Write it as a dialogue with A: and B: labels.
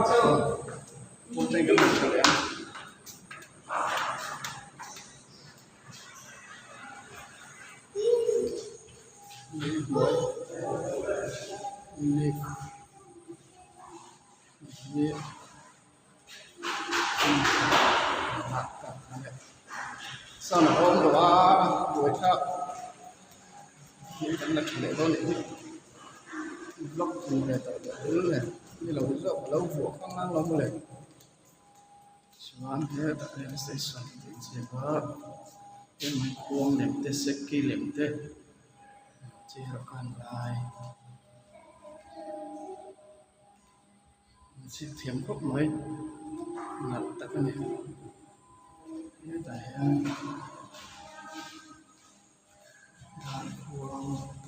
A: Pawn atangin kan rawn thla leh ang. Sun a awm lo a buai thlak hi kan la tha leh dawn anih hi block thun ve tawh teh lul nen ni lo zawk a lo vuah khang ang lo mawle chuan hetah hian station tih a inziak a hemi khuang lem te seki lem te chair a kan lai. An chhip thiam khawp mai nalh tak a ni hetah hian darkhuang.